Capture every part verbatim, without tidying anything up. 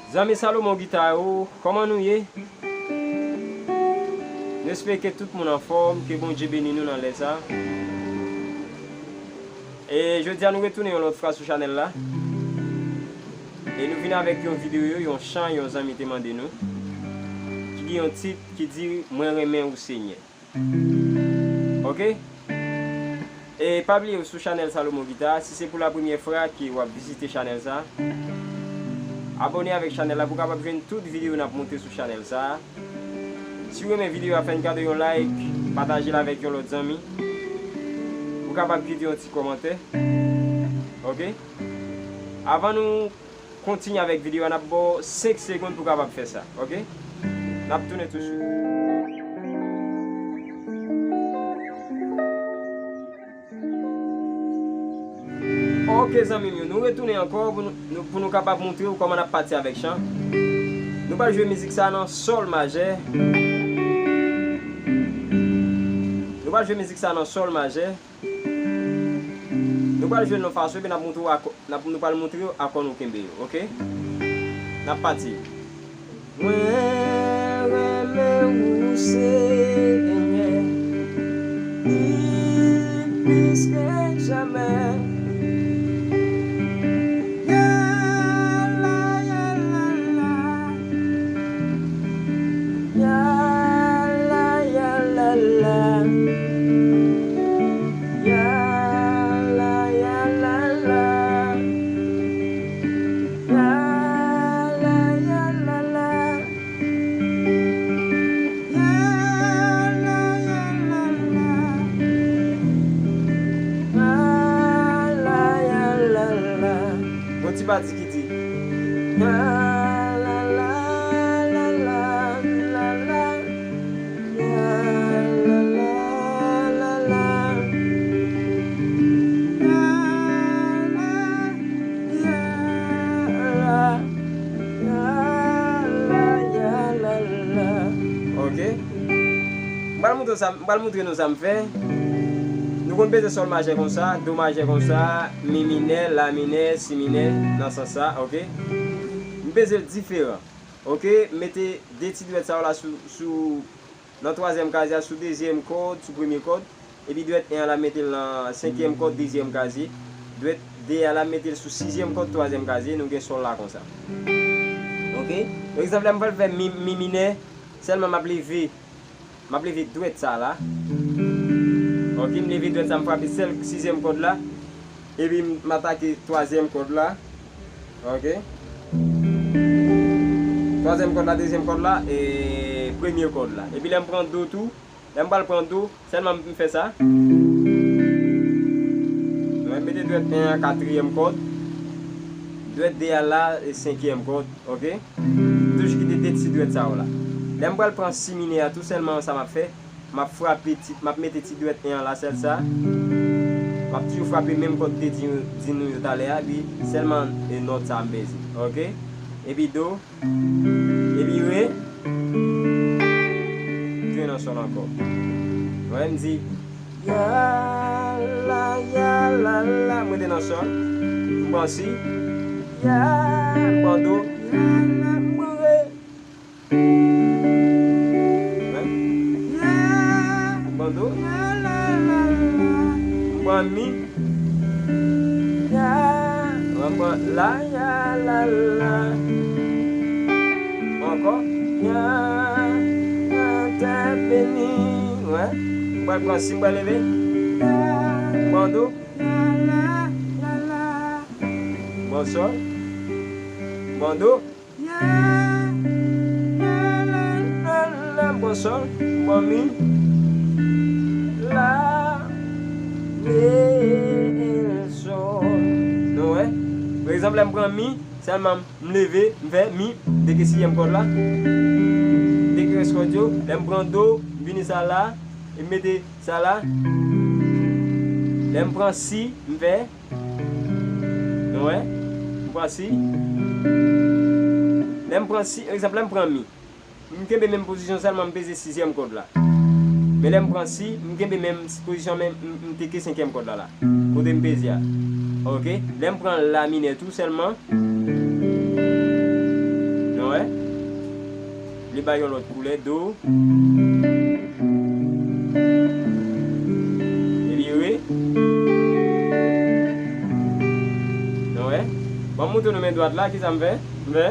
Zanmi Salomon Gita yo, kòman nou ye? Nou espere ke tout moun anfòm, ke Bondye beni nou nan lè sa. E jodi a nou retounen yon lòt fwa sou chanèl la. E nou vin avèk yon videyo, yon chan yon zanmi te mande nou, ki gen yon tit ki di, "Mwen renmen ou, Senyè." Oke? E pa bliye, ou sou chanèl Salomon Gita. Si se pou la premyè fwa ke w ap vizite chanèl sa, abòne avèk chanèl la pou w kapab jwenn tout videyo n ap monte sou chanèl sa. Si w renmen videyo a, fè n kado yon like, pataje l avèk yon lòt zanmi. Ou kapab kite yon ti kòmantè. Oke? Avan nou kontinye avèk videyo a, n ap ba w senk segonn pou w kapab fè sa, oke? N ap tounen touswit. Oke, zanmi m yo, nou retounen ankò pou nou, nou, pou nou kapab montre w kòman n ap pati avèk chan. Nou pral jwe mizik sa nan sòl majè. Nou pral jwe mizik sa nan sòl majè. Nou pral jwe l nan fason, epi n ap montre w akò, n ap, nou pral montre w akò nou kenbe yo, oke? N ap pati. Mwen renmen ou, Senyè, pi plis ke jamè. Ya la, ya la la. Ya la, ya la la. Ya la, ya la la. Ya la, ya la la. Ya la, ya la la. Ya la, ya la la. Gon ti pati ki di, ya la la la la la la. Ya la la la la. Ya la, ya la, ya la, ya la la. Oke. M pral montre sa, m pral montre nou sa m fè. Nou konn peze sòl majè konsa, do majè konsa, mi minè, la minè, si minè, nan sans sa, oke? M peze l diferan. Oke, mete de ti dwèt sa yo la sou, sou, nan twazyèm kazye a, sou dezyèm kòd, sou premye kòd. Epi dwèt en an la, mete l nan senkyèm kòd, dezyèm kazye. Dwèt de a la, mete l sou sizyèm kòd, twazyèm kazye. Nou gen sòl la konsa. Oke? Pa egzanp, lè m pral fè mi, mi minè, sèlman m ap leve. M ap leve dwèt sa la. Oke, m leve dwèt sa, m frape sèl sizyèm kòd la. Epi m atake twazyèm kòd la. Oke. Twazyèm kòd la, dezyèm kòd la, e premye kòd la. Epi lè m pran do tou, lè m pral pran do, sèlman m fè sa. Mwen mete dwèt en an katriyèm kòd. Dwèt de a la, e senkyèm kòd. Oke. M toujou kite de ti dwèt sa yo la. Lè m pral pran si minè a, tou sèlman sa m ap fè, m ap frape ti, m ap mete ti dwèt en an la, sèl sa. M ap toujou frape menm kòd te di, di nou yo talè a, epi sèlman e nòt sa a m peze. Oke? Epi do, epi re, m jwe nan sòl ankò. Wè, m di, ya la, ya la la, m rete nan sòl. M pran si, ya, m pran do, ya la, m pran re. Wè. Ya. M pran do. Ya la la la. M pran mi. Ya. M pran la, ya la la. Ankò. Ya. Ya tè beni. Wè. M pral pran si, m pral leve. Ya. M pran do. Ya la la la. M pran sòl. M pran do. Ya, ya, la, la, la, m pran sòl, m pran mi, la, re, sòl. Nou wè? Pa egzanp, lè m pran mi, sèlman m leve, m fè mi, m teke sizyèm kòd la, m teke rès kòd yo. Lè m pran do, m vini sa la, e m mete sa la. Lè m pran si, m fè Nou wè? M pran si. Lè m pran si, egzanp, lè m pran mi. M kenbe menm pozisyon, sèlman m peze sizyèm kòd la. Men lè m pran si, m kenbe menm pozisyon, men m, m teke senkyèm kòd la la. Kote m peze a. Oke? Lè m pran la minè tou, sèlman Li bay yon lòt koulè, do. Epi re. Nou wè? Bon, m montre nou men dwat la, kisa m fè? M fè?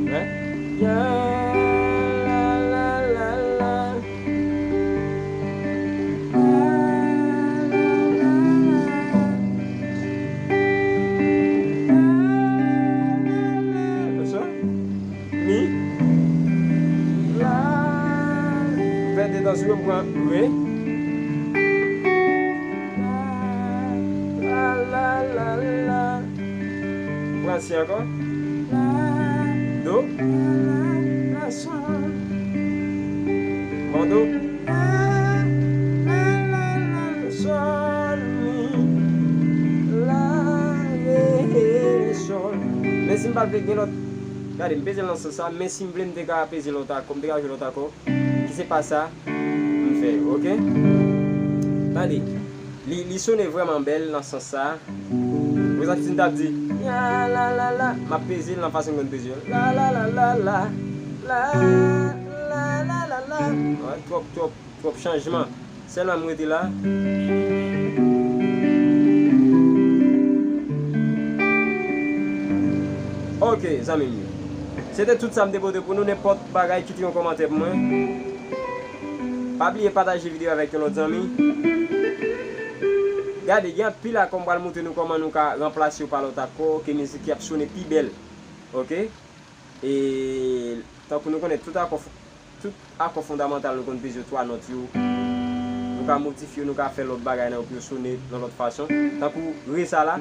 Wè? Ya, la, la, la, la. Sa? Mi. La. M fè de tan sou yo, m pran re. La, la, la, la. M pran si ankò. La. Do. La, sol. Bon, do. La, la, la, la, sol, mi, la, re, sol. Men si m pa t vle gen lòt, gade, m peze l nan sans sa, men si m vle, m te ka peze lòt akò, m te ka jwe lòt akò, ki se pa sa m fè, oke? Tande, li, li sone vrèman bèl nan sans sa. Prezan si m t ap di, ya, la, la, la, m ap peze l nan fason m konn peze l. La, la, la, la, la, la, la, la, la, la. Wè, twòp, twòp. Twòp chanjman. Sèlman m rete la. Oke, zanmi m yo. Se te tout sa m te pote pou nou. Nenpòt bagay, kite yon kòmantè pou mwen. Pa bliye pataje videyo avèk yon lòt zanmi. Gade, gen anpil akò m pral montre nou kòman nou ka ranplase yo pa lòt akò ke mizik ki ap sone pi bèl. Oke? E tankou nou konnen tout akò, tout akò fondamantal nou konn peze yo twa nòt yo. Nou ka modifye yo, nou ka fè lòt bagay nan yo pou yo sone nan lòt fason. Tankou re sa la.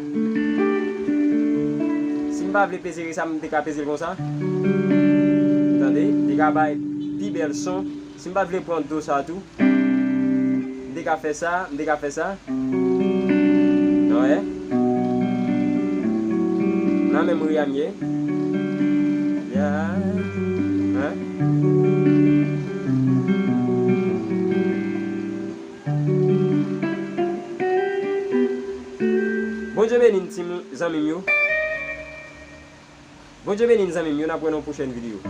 Si m pa vle peze re sa, m te ka peze l konsa. Tande, m te ka bay pi bèl son. Si m pa vle pran do sa tou, m te ka fè sa, m te ka fè sa. Nou wè? Nan menm ri a m ye. Ya. Hein? Bondye beni n, timoun, zanmi m yo. Bondye beni n, zanmi m yo, n ap wè nan yon pwochèn videyo.